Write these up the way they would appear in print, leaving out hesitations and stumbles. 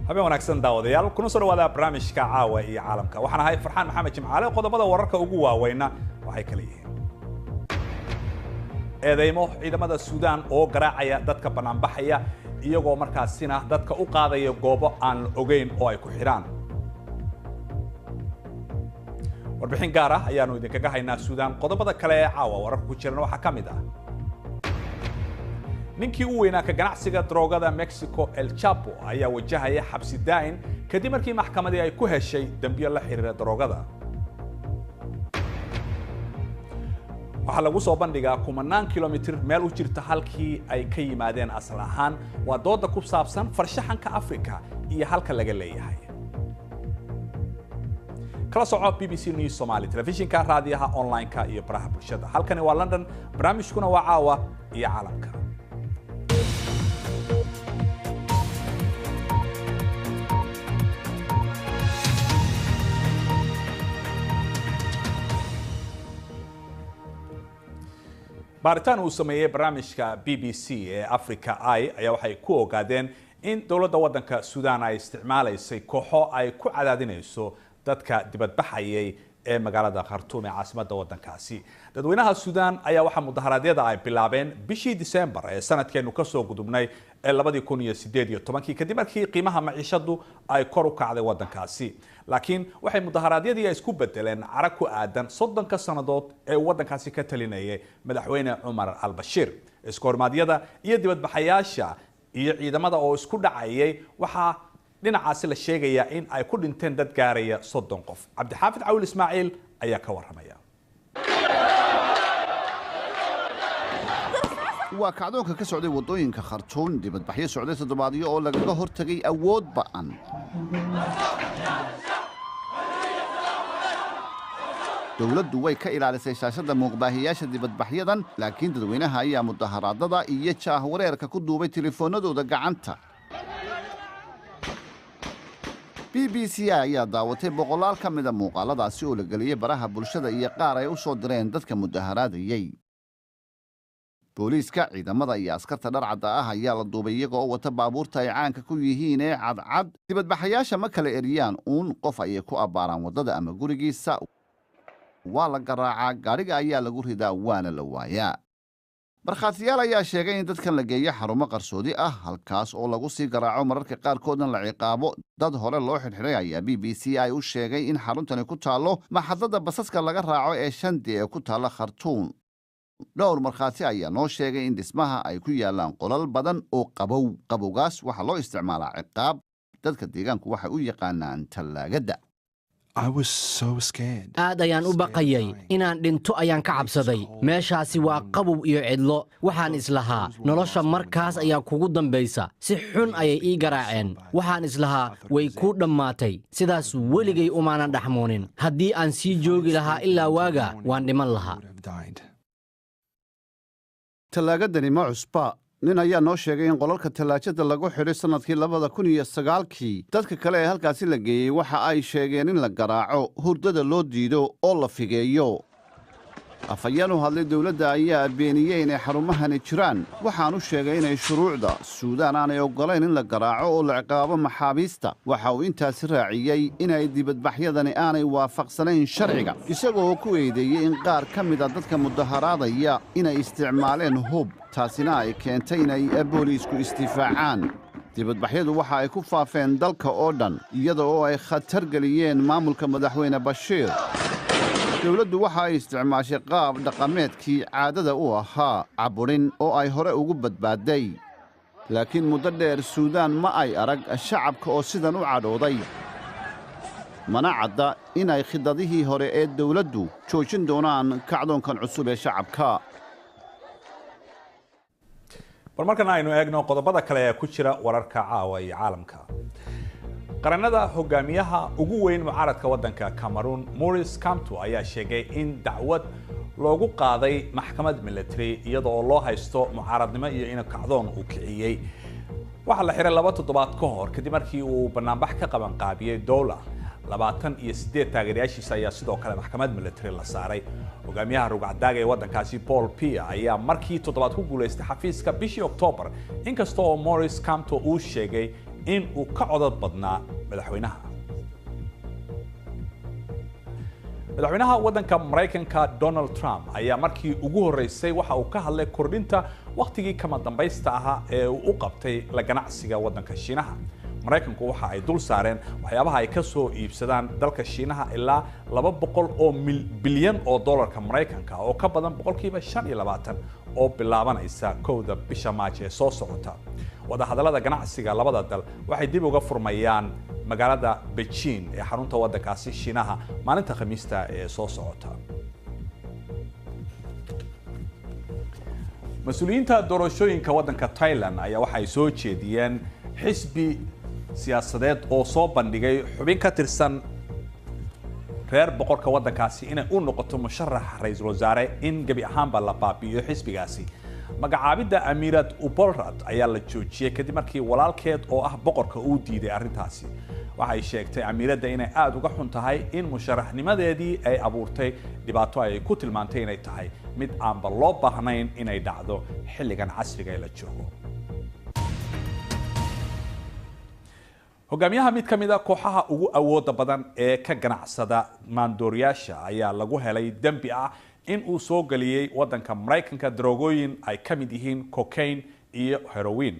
Habeen wanaagsan daawadayaal, kuna soo dhawaada barnaamijka Caawa iyo Caalamka. Waxaan ahay Farxaan Maxamed Jimcaale. Qodobada wararka ugu waaweyna waxay kala yihiin: eedeymo ciidamada Suudaan oo garaacaya dadka banaanbaxaya, iyagoo markaasina dadka u qaadaya goobo aan la ogeyn oo ay ku xidhaan. Warbixin gaar ah ayaanu idinkaga haynaa Suudaan. Qodobada kale ee caawa wararka ku jirana waxaa ka mid ah ninkii u weynaa ka ganacsiga daroogada Mexico, El Chapo, ayaa wajahaya xabsi daa'in kadib markii maxkamadii ay ku heshay dembiyo la xiriira daroogada. Waxaa lagu soo bandhigaa kumanaan kilomitir meel u jirta halkii ay ka yimaadeen asal ahaan. Waa dooda ku saabsan farshaxanka Africa iyo halka laga leeyahay. Kala soco BBC News Somali, telefishinka, raadiyaha, online-ka iyo baraha bulshada. Halkani waa London, barnaamijkuna waa Caawa iyo Caalamka. Baaritaan uu sameeyey barnaamijka BBC ee Africa Eye ayaa waxay ku ogaadeen in dowladda waddanka Suudaan ay isticmaalaysay kooxo ay ku cadaadinayso dadka dibadbaxayay ee magaalada Khartuum ee caasimadda waddankaasi. Dadweynaha Suudaan ayaa waxaa mudaharaadyada ay bilaabeen bishii Disembar ee sanadkeenu kasoo gudubnay ee 2018-kii, kadib markii qiimaha maciishadu ay kor u kacday waddankaasi. Laakiin waxay mudaharaadyadii ay isku bedeleen carag ku aadan 30-ka sannadood ee uu waddankaasi ka talinayay madaxweyne Cumar al-Bashiir. Iskoormaadyada iyo dibadbaxayaasha iyo ciidamada oo isku dhacayay, waxaa dhinacaasi la sheegayaa in ay ku dhinteen dad gaaraya 30 qof. Cabdixaafid Cawil Ismaaciil ayaa ka warramaya. Waa kacdoonka ka socday waddooyinka Khartuun, dibadbaxyo socday toddobaadyo oo lagaga hortegay awood ba'an. Dowladdu way ka ilaalisay shaashadda muuqbaahiyaasha dibadbaxyadan, laakiin dadweynaha ayaa mudaharaadada iyo jaahwareerka ku duubay telefoonnadooda gacanta. BBC ayaa daawatay boqolaal ka mida muuqaaladaasi oo la geliyey baraha bulshada iyo qaar ay u soo direen dadka mudaharaadayey. Booliiska, ciidamada iyo askarta dharcadda ah ayaa la duubay iyaga oo wata baabuurta ay caanka ku yihiin ee cadcad. Dibadbaxayaasha ma kala eriyaan, uun qof ayay ku abbaaraan waddada ama gurigiisa, waa la garaacaa, gaadhiga ayaa lagu ridaa, waana la waayaa. Markhaatiyaal ayaa sheegay in dadkan la geeyo xarumo qarsoodi ah, halkaas oo lagu sii garaaco, mararka qaarkoodna la ciqaabo. Dad hore loo xidhxidhay ayaa BBC ay u sheegay in xaruntani ku taallo maxadada basaska laga raaco ee Shandi ee ku taalla Khartuun. Dhowr markhaati ayaa noo sheegay in dhismaha ay ku yaallaan qolal badan oo qabow. Qabowgaas waxaa loo isticmaalaa ciqaab. Dadka deegaanku waxay u yaqaanaan tallaagadda. Aad ayaan u baqayay, inaan dhinto ayaan ka cabsaday. Meeshaasi waa qabow iyo cidlo. Waxaan islahaa nolosha markaas ayaa kugu dambaysa. Si xun ayay ii garaaceen. Waxaan islahaa way kuu dhammaatay. Sidaas weligay umaanan dhaxmoonin. Haddii aan sii joogi lahaa ilaa waaga, waan dhiman lahaa. Tallaagadani ma cusba. Nin ayaa noo sheegay in qolalka tallaajada lagu xidhay sannadkii 2009-kii. Dadka kale ee halkaasi la geeyey waxa ay sheegeen in la garaaco, hurdada loo diido oo la figeeyo. Afhayeen u hadlay dowladda ayaa beeniyey inay xarumahani jiraan. Waxaanu sheegay inay shuruucda Suudaan aanay oggolayn in la garaaco oo la ciqaabo maxaabiista. Waxa uu intaasi raaciyey inay dibadbaxyadani aanay waafaqsanayn sharciga, isagoo ku eedeeyey in qaar ka mida dadka mudaharaadaya inay isticmaaleen hub, taasina ay keentay inay booliisku isdifaacaan. Dibadbaxyadu waxa ay ku faafeen dalka oo dhan, iyada oo ay khatar geliyeen maamulka madaxweyne Bashiir. Dowladdu waxa ay isticmaashay qaab dhaqameedkii caadada u ahaa, caburin, oo ay hore ugu badbaadday. Laakiin muddo dheer Suudaan ma ay arag shacabka oo sidan u cadhooday. Mana cadda inay khidadihii hore ee dowladdu joojin doonaan kacdoonkan cusub ee shacabka. Bal markana aynu eegno qodobada kale ee ku jira wararka Caawa iyo Caalamka. Qaranada hogaamiyaha ugu weyn mucaaradka waddanka Cameroon, Maurice Kamto, ayaa sheegay in dacwad loogu qaaday maxkamad military iyada oo loo haysto mucaaradnimo iyo in kacdoon uu kiciyey. Waxaa la xiray 2 toddobaad ka hor kadib markii uu banaanbax ka qaban qaabiyey Dowla. 28 taageerayaashiisa ayaa sidoo kale maxkamad military la saaray. Hogaamiyaha rugcadaaga ee waddankaasi Paul Piya ayaa markii toddobaad ku guulaystay xafiiska bishii Oktoobar, inkasta oo Maurice Kamto uu sheegay in uu ka codad badnaa madaxweynaha. Madaxweynaha waddanka Maraykanka Donald Trump ayaa markii ugu horreysay waxa uu ka hadlay kordhinta wakhtigii kama dambaysta ahaa ee uu u qabtay la ganacsiga waddanka Shiinaha. Maraykanku waxa ay dul saareen waxyaabaha ay ka soo iibsadaan dalka Shiinaha ilaa 200 oo bilyan oo dollarka Maraykanka, oo ka badan 25% oo bilaabanaysa 1-da bisha Maaj ee soo socota. Wadahadallada ganacsiga labada dal waxay dib uga furmayaan magaalada Beijing ee xarunta waddankaasi Shiinaha maalinta Khamiista ee soo socota. Mas-uuliyiinta doorashooyinka waddanka Thailand ayaa waxay soo jeediyeen xisbi siyaasadeed oo soo bandhigay xubin ka tirsan reer boqorka waddankaasi inay u noqoto musharax ra-iisul wasaare in gebi ahaanba la baabi'iyo xisbigaasi. Magacaabidda Amiirad Ubolrat ayaa la joojiyey kadib markii walaalkeed oo ah boqorka uu diiday arrintaasi. Waxay sheegtay amiiradda inay aada uga xun tahay in musharaxnimadeedii ay abuurtay dhibaato ay ku tilmaantay inay tahay mid aanba loo baahnayn inay dhacdo xilligan casriga ee la joogo. Hogaamiyaha mid ka mid a kooxaha ugu awooda badan ee ka ganacsada maandooriyaasha ayaa lagu helay dembi ah in uu soo geliyey waddanka Maraykanka daroogooyin ay ka mid yihiin cocaine iyo heroin,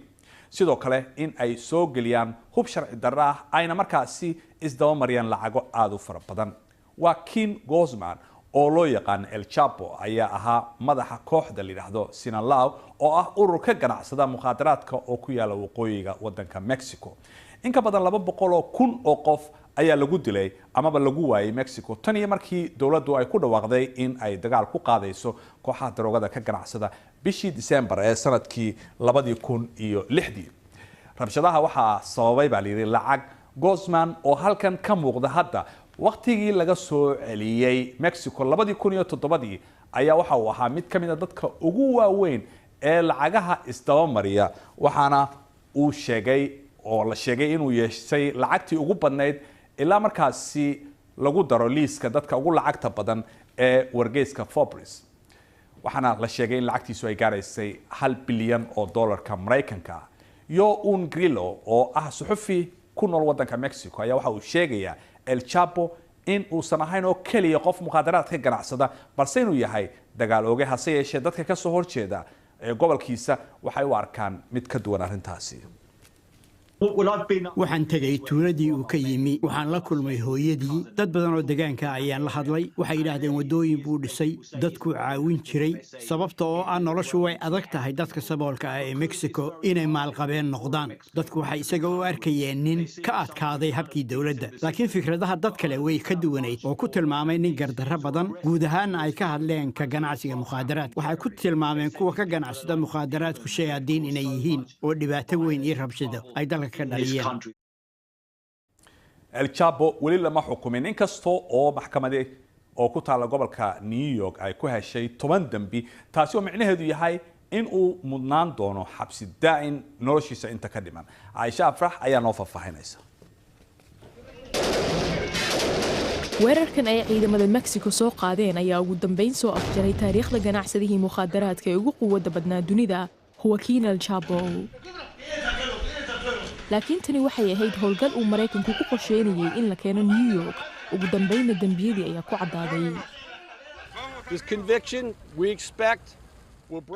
sidoo kale in ay soo geliyaan hub sharci darro ah, ayna markaasi isdabamariyaan lacago aada u fara badan. Waa Kin Gosman oo loo yaqaan El Chapo ayaa ahaa madaxa kooxda la yidhaahdo Sinalao, oo ah urur ka ganacsada mukhaadaraadka oo ku yaala waqooyiga waddanka Mexico. In ka badan 200,000 oo qof ayaa lagu dilay amaba lagu waayay Mexico tan iyo markii dowladdu ay ku dhawaaqday in ay dagaal ku qaadayso kooxaha daroogada ka ganacsada bishii December ee sanadkii 2006-dii. Rabshadaha waxaa sababay baa layidhi lacag. Gosman oo halkan ka muuqda hadda wakhtigii laga soo celiyey Mexico 2007-dii ayaa waxa uu ahaa mid ka mid a dadka ugu waaweyn ee lacagaha isdabamariya, waxaana uu sheegay oo la sheegay inuu yeeshay lacagtii ugu badnayd ilaa markaasi lagu daro liiska dadka ugu lacagta badan ee wargeyska Forbes. Waxaana la sheegay in lacagtiisu ay gaaraysay 1 bilyan oo dollarka Maraykanka. Yo Un Grillo oo ah suxufi ku nool waddanka Mexico ayaa waxa uu sheegayaa El Chapo in uusan ahayn oo keliya qof mukhaadaraad ka ganacsada, balse inuu yahay dagaal ooge. Hase yeeshee dadka kasoo horjeeda ee gobolkiisa waxay u arkaan mid ka duwan arrintaasi. Waxaan tegey tuuladii uu ka yimi, waxaan la kulmay hooyadii, dad badan oo degaanka ayaan la hadlay. Waxay yidhaahdeen waddooyin buu dhisay, dadkuu caawin jiray, sababta oo ah noloshu way adag tahay dadka saboolka ah ee Mexico inay maalqabeen noqdaan. Dadku waxay isaga u arkayeen nin ka adkaaday habkii dowladda, laakiin fikradaha dad kale way ka duwanayd oo ku tilmaamay nin gardarro badan. Guud ahaanna ay ka hadleen ka ganacsiga mukhaadaraad, waxay ku tilmaameen kuwa ka ganacsada mukhaadaraadku shayaadiin inay yihiin oo dhibaato weyn iyo rabshado ay dalka. El Chapo weli lama xukumin, inkasta oo maxkamadi oo ku taalla gobolka New York ay ku heshay 10 dembi, taasi oo micnaheedu yahay in uu mudnaan doono xabsi daa'in noloshiisa inta ka dhiman. Caaisha Afrax ayaa noo faahfaahinaysa. Weerarkan ay ciidamada Mexico soo qaadeen ayaa ugu dambeyn soo afjaray taariikhda ganacsadihii mukhaadaraadka ee ugu quwadda badnaa dunida, Joaquin El Chapo. Laakiin tani waxay ahayd howlgal uu Maraykanku ku qorsheynayay in la keeno New York. Ugu dambeynna dembiyadii ayaa ku caddaaday.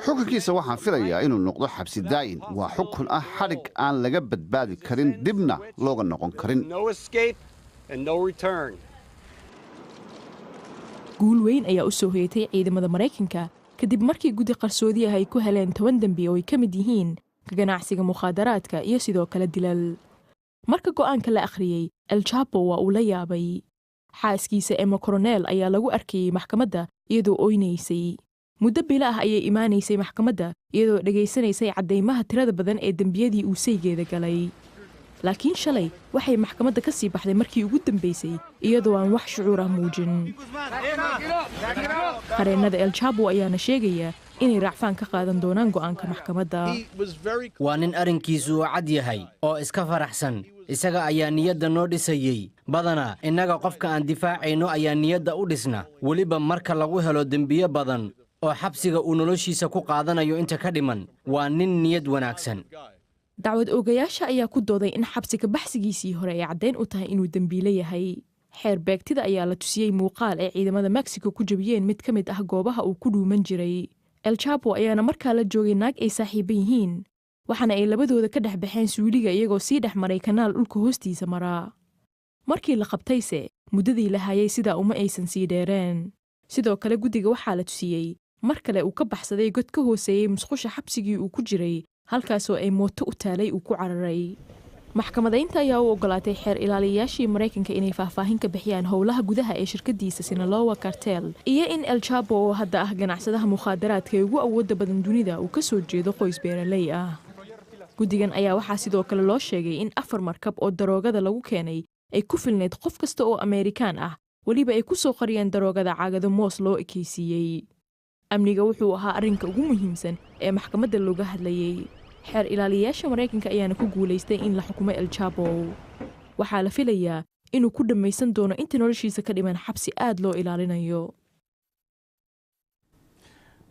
Xukunkiisa waxaan filayaa inuu noqdo xabsi daa'in. Waa xukun ah xadhig aan laga badbaadi karin, dibna looga noqon karin. Guul weyn ayaa u soo hoyatay ciidamada Maraykanka kadib markii guddi qarsoodi ah ay ku heleen 10 dembi oo ay ka mid yihiin ka ganacsiga mukhaadaraadka iyo sidoo kale dilal. Marka go'aanka la akhriyey, El Chapo waa uu la yaabay. Xaaskiisa Emma Coronel ayaa lagu arkayey maxkamadda iyadoo oynaysay. Muddo bilo ah ayay imaanaysay maxkamadda iyadoo dhegaysanaysay caddaymaha tirada badan ee dembiyadii uu saygeeda galay. Laakiin shalay waxay maxkamadda ka sii baxday markii ugu dambaysay iyadoo aan wax shucuur ah muujin. Qareennada El Chapo ayaana sheegaya inay raacfaan ka qaadan doonaan go'aanka maxkamadda. Waa nin arrinkiisu uu cad yahay oo iska faraxsan. Isaga ayaa niyadda noo dhisayey Badanaa innaga qofka aan difaacayno ayaa niyadda u dhisna, weliba marka lagu helo dembiyo badan oo xabsiga uu noloshiisa ku qaadanayo inta ka dhiman. Waa nin niyad wanaagsan. Dacwad oogayaasha ayaa ku dooday in xabsi ka baxsigiisii hore ay caddayn u tahay inuu dembiile yahay. Xeer beegtida ayaa la tusiyey muuqaal ay ciidamada Mexico ku jabiyeen mid ka mid ah goobaha uu ku dhuuman jiray. El Chapo ayaana markaa la joogay naag ay saaxiiba yihiin, waxaana ay labadooda ka dhex baxeen suuliga iyagoo sii dhex maray kanaal dhulka hoostiisa maraa. Markii la qabtayse, muddadii la hayay sidaa uma aysan sii dheereen. Sidoo kale guddiga waxaa la tusiyey mar kale uu ka baxsaday god ka hooseeyey musqusha xabsigii uu ku jiray, halkaasoo ay mooto u taalay uu ku cararay. Maxkamadaynta ayaa u ogolaatay xeer ilaaliyayaashii Maraykanka inay faahfaahin ka bixiyaan howlaha gudaha ee shirkadiisa Sinaloa Cartel, iyo in El Chapo oo hadda ah ganacsadaha mukhaadaraadka ee ugu awoodda badan dunida uu ka soo jeedo qoys beeraley ah. Guddigan ayaa waxaa sidoo kale loo sheegay in 4 markab oo daroogada lagu keenay ay ku filnayd qof kasta oo Ameerikaan ah, weliba ay ku soo qariyeen daroogada caagado moos loo ekeysiiyey. Amniga wuxuu ahaa arrinka ugu muhiimsan ee maxkamadda looga hadlayey. Xeer ilaaliyayaasha Maraykanka ayaana ku guulaystay in la xukumo El Chapo. Waxaa la filayaa inuu ku dhammaysan doono inta noloshiisa ka dhiman xabsi aad loo ilaalinayo.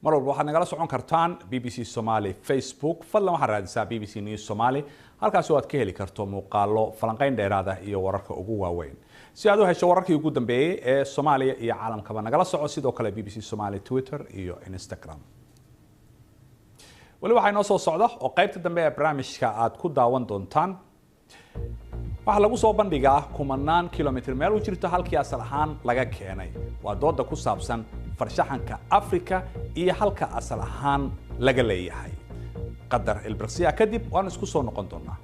Mar walba waxaad nagala socon kartaan BBC Somali Facebook. Fadlan waxaad raadisaa BBC News Somali, halkaasi oo aad ka heli karto muuqaallo, falanqayn dheeraad ah iyo wararka ugu waaweyn. Si aad u hesho wararkii ugu dambeeyey ee Soomaaliya iyo caalamkaba, nagala soco sidoo kale BBC Somali Twitter iyo Instagram. Weli waxaa inoo soo socda oo qaybta dambe ee barnaamijka aad ku daawan doontaan: waxaa lagu soo bandhigaa kumanaan kilomitr meel u jirto halkii asal ahaan laga keenay. Waa dooda ku saabsan farshaxanka Afrika iyo halka asal ahaan laga leeyahay. Qadar ilbirqsiya kadib waan isku soo noqon doonaa.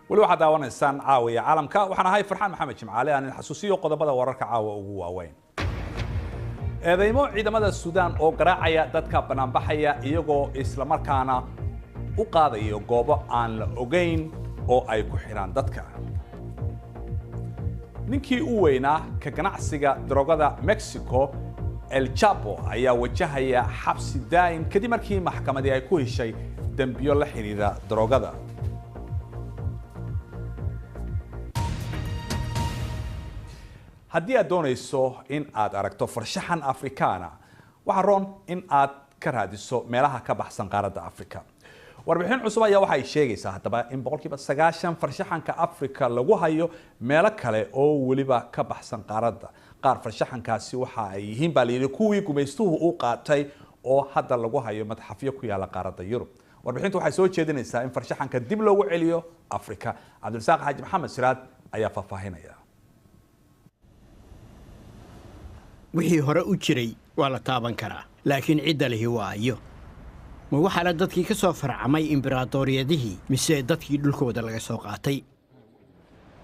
Weli waxaad daawanaysaan Caawiya Caalamka. Waxaan ahay Farxaan Maxamed Jimcaale. Aan xasuusiyo qodobada wararka caawa ugu waaweyn: eedeymo ciidamada Suudaan oo garaacaya dadka banaanbaxaya iyagoo islamarkaana u qaadayo goobo aan la ogeyn oo ay ku xidhaan dadka; ninkii u weynaa ka ganacsiga daroogada Mexico, El Chapo, ayaa wajahaya xabsi daa'im kadib markii maxkamadii ay ku heshay dembiyo la xidhiidha daroogada. Haddii aad doonayso in aad aragto farshaxan Afrikaana, waxaa roon in aad ka raadiso meelaha ka baxsan qaaradda Afrika. Warbixin cusub ayaa waxay sheegaysaa haddaba in 90% farshaxanka Afrika lagu hayo meelo kale oo weliba ka baxsan qaaradda. Qaar farshaxankaasi waxa ay yihiin, baa layidhi, kuwii gumaystuhu u qaatay oo hadda lagu hayo madxafyo ku yaala qaaradda Yurub. Warbixintu waxay soo jeedinaysaa in farshaxanka dib loogu celiyo Afrika. Cabdirasaaq Xaaji Maxamed Siraad ayaa faahfaahinaya. Wixii hore u jiray waa la taaban karaa, laakiin cidda lihi waa ayo? Ma waxaa la dadkii ka soo farcamay imberaatooriyadihii, mise dadkii dhulkooda laga soo qaatay?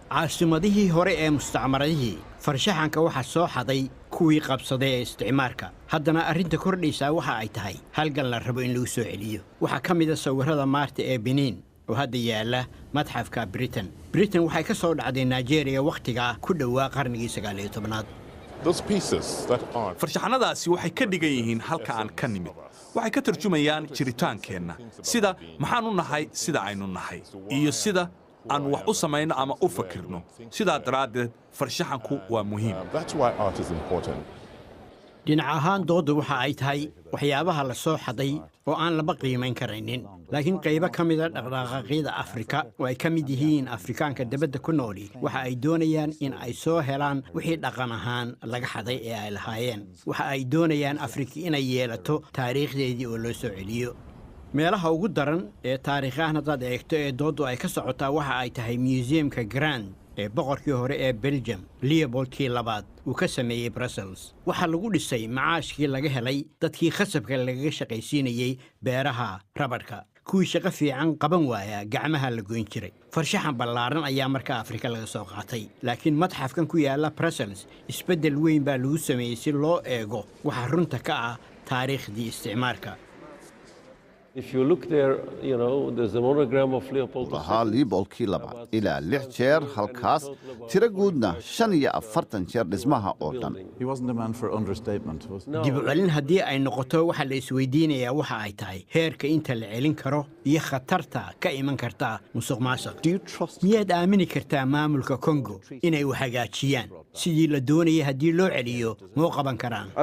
Caasimadihii hore ee mustacmaradihii farshaxanka waxaa soo xaday kuwii qabsaday ee isticmaarka. Haddana arrinta kordhaysaa waxa ay tahay halgan la rabo in lagu soo celiyo. Waxaa ka mid a sawirrada Maarta ee Beniin oo hadda yaalla madxafka Britain. Britain waxay ka soo dhacday Nigeria wakhtigaa ku dhowaa qarnigii 19aad. Farshaxanadaasi waxay ka dhigan yihiin halka aan ka nimid. Waxay ka tarjumayaan jiritaankeenna, sida maxaan u nahay sida aynu nahay iyo sida aan wax u samayno ama u fakirno. Sidaa daraaddeed farshaxanku waa muhiim. Dhinac ahaan dooddu waxa ay tahay waxyaabaha la soo xaday oo aan laba qiimayn karaynin, laakiin qaybo ka mida dhaqdhaqaaqyada Afrika oo ay ka mid yihiin Afrikaanka dibadda ku nooli waxa ay doonayaan in ay soo helaan wixii dhaqan ahaan laga xaday ee ay lahaayeen. Waxa ay doonayaan Afrika inay yeelato taariikhdeedii oo loo soo celiyo. Meelaha ugu daran ee taariikhahan haddaad eegto ee dooddu ay ka socotaa waxa ay tahay museumka Grand ee boqorkii hore ee Belgium, Leopoldkii Labaad, uu ka sameeyey Brussels. Waxaa lagu dhisay macaashkii laga helay dadkii khasabka lagaga shaqaysiinayey beeraha rabadhka. Kuwii shaqo fiican qaban waaya gacmaha la goyn jiray. Farshaxan ballaaran ayaa marka Afrika laga soo qaatay, laakiin madxafkan ku yaalla Brussels isbeddel weyn baa lagu sameeyey si loo eego waxa runta ka ah taariikhdii isticmaarka. Lahaa Leopoldkii Labaad ilaa lix jeer halkaas, tiro guudna 45 jeer dhismaha oo dhan. Dib u celin haddii ay noqoto, waxaa la isweydiinayaa waxa ay tahay heerka inta la celin karo iyo khatarta ka iman karta musuq maasuq. Miyaad aamini kartaa maamulka Kongo inay wax hagaajiyaan sidii la doonayay haddii loo celiyo? Moo qaban karaan?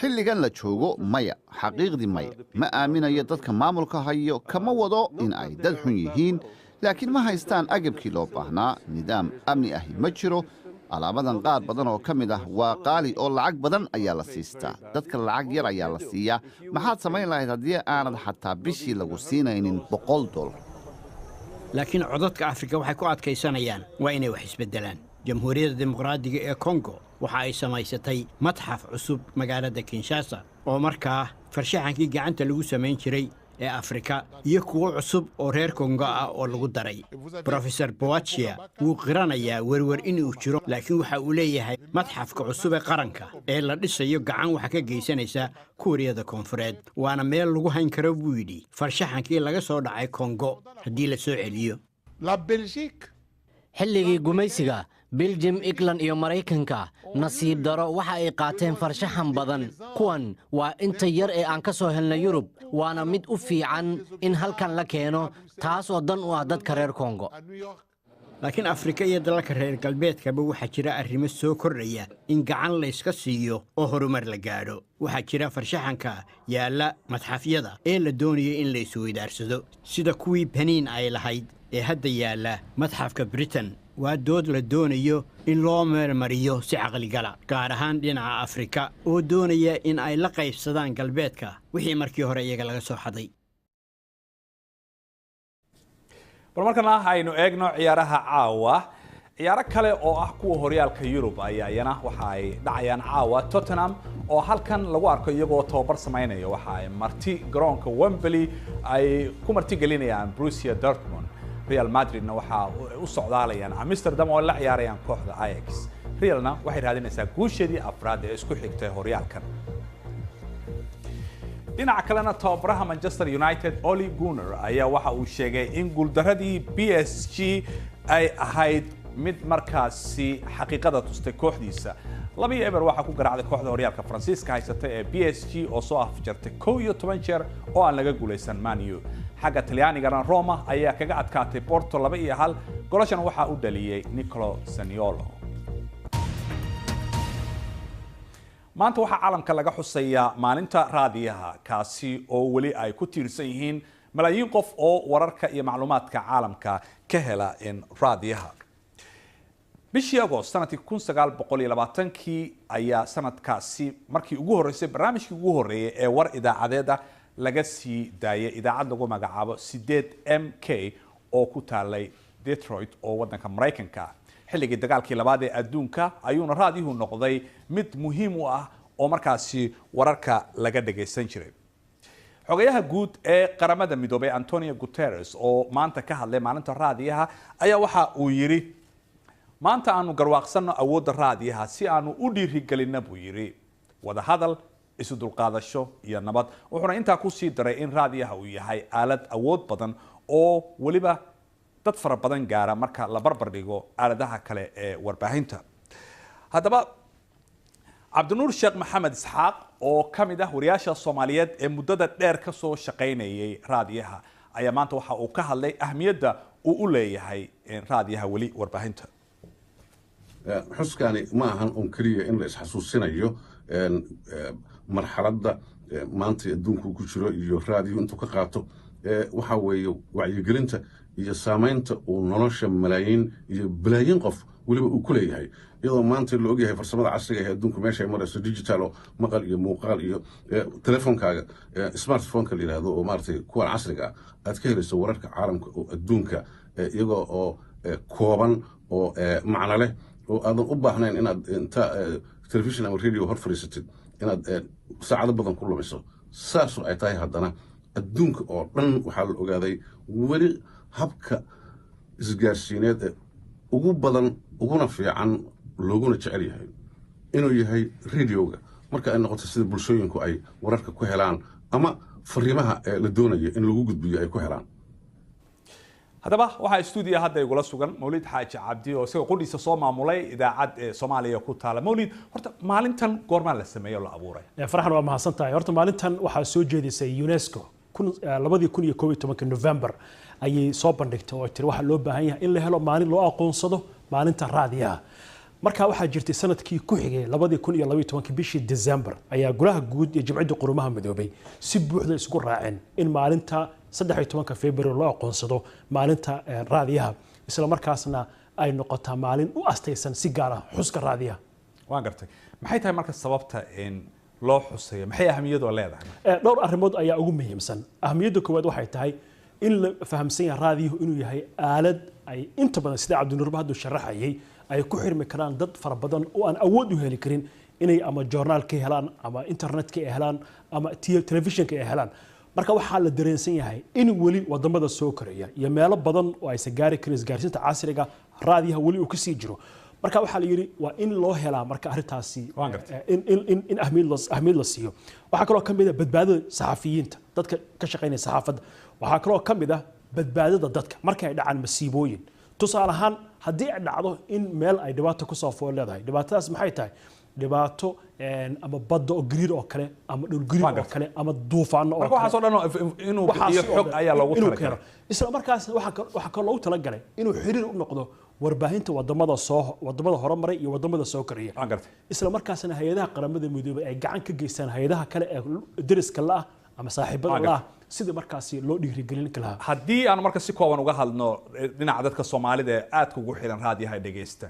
Xilligan la joogo, maya, xaqiiqdii maya. Ma aaminayo dadka maamulka hayo. Kama wado in ay dad xun yihiin, laakiin ma haystaan agabkii loo baahnaa. Nidaam amni ahi ma jiro. Alaabadan qaar badan oo ka mid ah waa qaali oo lacag badan ayaa la siistaa. Dadka lacag yar ayaa la siiyaa. Maxaad samayn lahayd haddii aanad xataa bishii lagu siinaynin $100? Laakiin codadka Afrika waxay ku adkaysanayaan waa inay wax isbeddelaan. Jamhuuriyadda Dimuqraadiga ee Kongo waxa ay samaysatay madxaf cusub magaalada Kinshasa oo markaa farshaxankii gacanta lagu samayn jiray ee Afrika iyo kuwo cusub oo reer Kongo ah oo lagu daray. Brofesor Boachia wuu qiranayaa werwer inuu jiro, laakiin waxa uu leeyahay madxafka cusub ee qaranka ee la dhisayo gacan waxa ka geysanaysa Kuuriyada Koonfureed, waana meel lagu hayn karo, buu yidhi, farshaxankii laga soo dhacay Kongo haddii la soo celiyo. Xilligii gumaysiga, Biljim, England iyo Maraykanka, nasiib daro, waxa ay qaateen farshaxan badan. Kuwan waa inta yar ee aan ka soo helnay Yurub, waana mid u fiican in halkan la keeno, taas oo dan u ah dadka reer Kongo. Laakiin Afrika iyo dalalka reer galbeedkaba waxaa jira arrimo soo kordhaya in gacan layska siiyo oo horumar la gaadho. Waxaa jira farshaxanka yaalla madxafyada ee la doonayo in la isweydaarsado, sida kuwii Beniin ay lahayd ee hadda yaalla madxafka Britain. Waa dood la doonayo in loo meelmariyo si caqligala, gaar ahaan dhinaca Afrika oo doonaya in ay la qaybsadaan galbeedka wixii markii hore iyaga laga soo xaday. Bal markana aynu eegno ciyaaraha caawa. Ciyaaro kale oo ah kuwa horyaalka Yurub ayaa iyana waxa ay dhacayaan caawa. Tottenham oo halkan lagu arko iyagoo tababar sameynaya waxa ay marti garoonka Wembley ay ku marti gelinayaan Borussia Dortmund. Real Madridna waxa u socdaalayaan Amsterdam oo la ciyaarayaan kooxda Ajax. Realna waxay raadinaysaa guusheedii afraad ee isku xigtay horyaalkan. Dhinaca kalena, tababaraha Manchester United Ole Gunnar ayaa waxa uu sheegay in guuldaradii PSG ay ahayd mid markaasi xaqiiqada tustay kooxdiisa. 2-0 waxaa ku garaacday kooxda horyaalka Faransiiska haysata ee PSG oo soo afjartay 11 jeer oo aan laga guulaysan Man U. Xagga Talyaanigana, Roma ayaa kaga adkaatay Porto 2-1. Golashana waxaa u dhaliyey Nicolo Zaniolo. Maanta waxaa caalamka laga xusayaa maalinta raadiyaha, kaasi oo weli ay ku tiirsan yihiin malaayiin qof oo wararka iyo macluumaadka caalamka ka hela in raadiyaha. Bishii Agost sanadkii 1920-kii ayaa sanadkaasi markii ugu horreysay barnaamijkii ugu horreeyay ee war idaacadeeda laga sii daayay idaacad lagu magacaabo 8 MK oo ku taalay Detroit oo waddanka Maraykanka ah. Xilligii dagaalkii labaad ee adduunka ayuuna raadiyuhu noqday mid muhiim u ah oo markaasi wararka laga dhagaysan jiray. Xogayaha guud ee Qaramada Midoobay Antonio Guterres oo maanta ka hadlay maalinta raadiyaha ayaa waxa uu yidhi: "Maanta aanu garwaaqsanno awoodda raadiyaha si aanu u dhiirigelinna," buu yidhi, "wadahadal, isu dulqaadasho iyo nabad." Wuxuuna intaa kusii daray in raadiyaha uu yahay aalad awood badan oo weliba dad fara badan gaara marka la barbar dhigo aaladaha kale ee warbaahinta. Haddaba, Cabdinuur Sheekh Maxamed Isxaaq oo ka mid ah wariyaasha Soomaaliyeed ee muddada dheer ka soo shaqaynayay raadiyaha ayaa maanta waxa uu ka hadlay ahmiyadda uu u leeyahay raadiyaha weli warbaahinta. Xuskani ma ahan un keliya in la isxasuusinayo Marxaladda maanta adduunku ku jiro iyo raadiyo intuu ka qaato, waxa weeye wacyigelinta iyo saamaynta uu nolosha malaayiin iyo balaayiin qof weliba uu ku leeyahay, iyadoo maanta la ogyahay farsamada casriga ee adduunku meesha ay marayso, digital oo maqal iyo muuqaal iyo telefonkaaga smartphone-ka la yidhaahdo oo maaragtay kuwan casriga ah aad ka helayso wararka caalamka oo adduunka, iyagoo oo kooban oo macno leh, oo aadan u baahnayn inaad inta telefishin ama radio hor fadhiisatid inaad saacado badan ku lumiso. Saasoo ay tahay, haddana adduunka oo dhan waxaa la ogaaday weli habka isgaarsiineed ee ugu badan, uguna fiican, looguna jecel yahay inuu yahay radioga, marka ay noqoto sida bulshooyinku ay wararka ku helaan ama fariimaha la doonayo in lagu gudbiyo ay ku helaan. Haddaba waxaa stuudiya hadda igula sugan Mawlid Xaaji Cabdi oo isagoo qudhiisa soo maamulay idaacad ee Soomaaliya ku taala. Mawlid, horta maalintan goormaa la sameeyey oo la abuuray? Farxan, waa mahadsan tahay. Horta maalintan waxaa soo jeedisay UNESCO 2011 November ayay soo bandhigtay oo tiri waxaa loo baahan yahay in la helo maalin loo aqoonsado maalinta raadiyaha. Markaa waxaa jirtay sanadkii ku xigay, 2012 bishii December, ayaa golaha guud iyo Jimciyadda Qurumaha Midoobay si buuxda isugu raaceen in maalinta 13 February loo aqoonsado maalinta raadiyaha, isla markaasna ay noqotaa maalin u astaysan si gaar ah xuska raadiyaha. Waan gartay. Maxay tahay marka sababta in loo xusayo? Maxay ahamiyadu leedahay? Dhowr arrimood ayaa ugu muhiimsan. Ahamiyadda koowaad waxay tahay in la fahamsan yahay raadiyuhu inuu yahay aalad ay inta badan, sida Cabdinuurba hadduu sharaxayay, ay ku xirmi karaan dad fara badan oo aan awood u heli karin inay ama joornaal ka helaan ama internetka ay helaan ama telefishinka ay helaan. Marka waxaa la dareensan yahay in weli wadamada soo koraya iyo meelo badan oo aysan gaari karin isgaarsiinta casriga, raadiyaha weli uu kasii jiro. Marka waxaa la yidhi waa in loo helaa marka arrintaasi in ahmiyad la siiyo. Waxaa kaloo ka mid ah badbaadada saxafiyiinta, dadka ka shaqaynaya saxaafadda. Waxaa kaloo ka mid ah badbaadada dadka marka ay dhacaan masiibooyin. Tusaale ahaan, haddii ay dhacdo in meel ay dhibaato kusoo fool leedahay, dhibaatadaas maxay tahay? Dhibaato ama badda oo gariir oo kale ama dhul gariir oo kale ama duufaano oo kale, waxaas oo dhan inuu bixiyo xog ayaa loogu talagalay. Isla markaas waxaa kaloo loogu talagalay inuu xiriir u noqdo warbaahinta wadamada soo wadamada horumaray iyo wadamada soo koraya, isla markaasna hay-adaha Qaramada Midoobay ay gacan ka geystaan hay-adaha kale ee deriska la ah ama saaxiibada la ah, sidii markaasi loo dhiirigelin lahaa. Haddii aan marka si kooban uga hadlno dhinaca dadka Soomaalida ee aadka ugu xiran raadiyaha dhegeysta,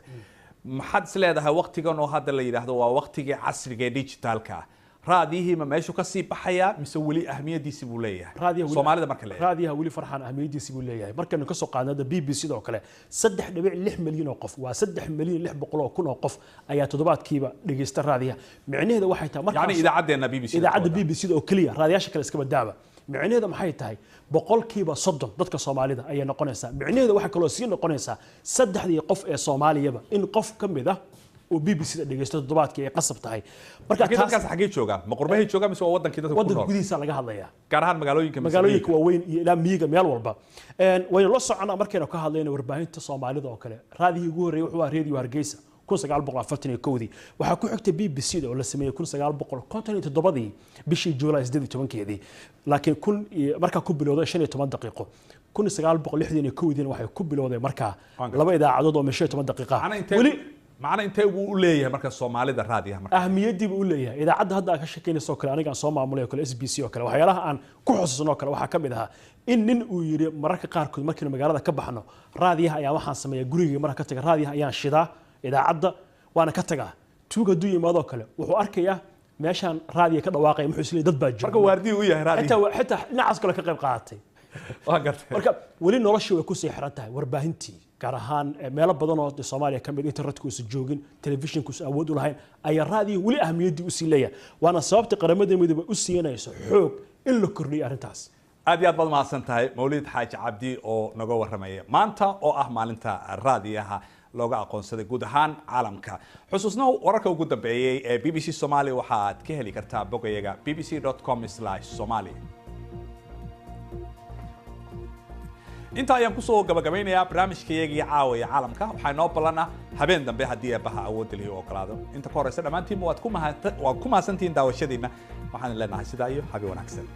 maxaad is leedahay waqtigan oo hadda la yidhaahdo waa waqtigii casriga ee digitalka ah, raadiyihii ma meeshu ka sii baxayaa mise weli ahmiyadiisi buu leeyahay Soomaalida marka la eego? Raadiyaha weli, Farxan, ahmiyadiisi buu leeyahay. Markaynu kasoo qaadno hadda BBC sidoo kale, 3.6 milyan oo qof, waa 3,600,000 oo qof ayaa toddobaadkiiba dhegeysta raadiyaha. Micnaheeda waxay tahay marka yani idaacaddeenna BBC, idaacadda BBC oo keliya, raadiyaasha kale iska badaaba, micnaheeda maxay tahay? 30% dadka Soomaalida ayay noqonaysaa. Micnaheeda waxay kaloo sii noqonaysaa saddexdii qof ee Soomaaliyaba in qof ka mid ah oo BBC da dhegeysto toddobaadkii ay qasab tahay. Marka dadkaas xaggee joogaan? Ma qurbahay joogaan mise waa wadankii dadka ku nool? Wadanka gudihiisa laga hadlayaa. Gaar ahaan magaalooyinka. Magaalooyinka waaweyn iyo ilaa miyiga, meel walba. Waynu la soconaa markaynu ka hadlayno warbaahinta Soomaalida oo kale, raadihii ugu horreeyay wuxuu ahaa Radio Hargeysa 1941dii. Waxaa ku xigtay BBC da oo la sameeyey 1957dii bishii Juulaay 18keedii, laakiin kun markaa ku bilowday 15 daqiiqo. 1961diina waxay ku bilowday markaa laba idaacadood oo 15 daqiiqa. Weli macna intee buu u leeyahay marka Soomaalida raadiyaha? Marka ahmiyadii buu u leeyahay. Idaacadda hadda aad ka sheekeynayso kale, aniga aan soo maamulay oo kale, SBC oo kale, waxyaalaha aan ku xusuusno oo kale waxaa ka mid ahaa in nin uu yidhi mararka qaarkood markaynu magaalada ka baxno, raadiyaha ayaa waxaan sameeyaa gurigayga markaan ka taga raadiyaha ayaan shidaa idaacadda waana ka tagaa. Tuug hadduu yimaadoo kale wuxuu arkayaa meeshaan raadiya ka dhawaaqaya, muxuu isleeyahay dad baa jooga. Marka waardiyi u yahay raadiyaha. Xitaa dhinacaas kale ka qayb qaadatay. Waa gartay. Marka weli noloshii way kusii xiran tahay warbaahintii, gaar ahaan meelo badan oo Soomaaliya ka mid internetku uusan joogin, telefishinku uusan awood u lahayn, ayaa raadiyo weli ahmiyaddii usii leeyahay. Waana sababta Qaramada Midoobay u siinayso xoog in la kordhiyo arrintaas. Aad iyo aad baad mahadsan tahay Mawlid Xaaji Cabdi oo naga warramaya maanta oo ah maalinta raadiyaha looga aqoonsaday guud ahaan caalamka. Xusuusna wararka ugu dambeeyey ee BBC Soomaaliya waxaad ka heli kartaa bogayaga bbc.com/somali. Intaa ayaan kusoo gabagabaynayaa barnaamijkayagii caawa ee caalamka. Waxaa inoo ballan ah habeen dambe haddii Eebbaha awoodda lihi ogolaado. Inta ka horeysa dhammaantiinba waad ku mahadsantihiin daawashadiinna. Waxaan leenahay sidaa iyo habeen wanaagsan.